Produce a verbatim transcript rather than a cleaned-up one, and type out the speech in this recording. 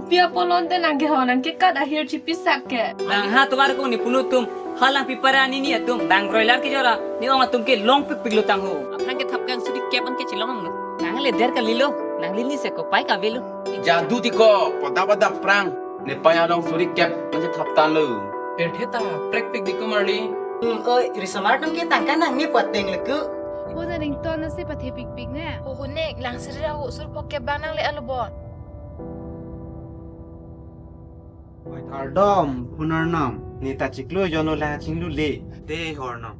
Pi apolon te nang ke ho, nang ke kat ahir chipi sak ke. Nang ha tovar ko ni punu tum, halang pipara ni ni atum, bang broiler ke jora, ni ong atum ke longpikpik lo tangho. Aphan ke thapkang suri kep an ke chilong lo. Nang le der kalilo, nang lini se kopai kavelo. Jadu ti ko, pada pada prang, ne paya long suri kep, nang thap tan lo. Erthe ta, prekpik di ko marli. Hmm, oi, risomar tum ke tangka nang ni puat deng leku. Ko na rington na si pathe pikpik ne. Ko hunek, lang siri rahu sur pok kep bang nang le alobon. Oi, kardom, hunarnam, neta chiklo jono la chinglu le, de hornam.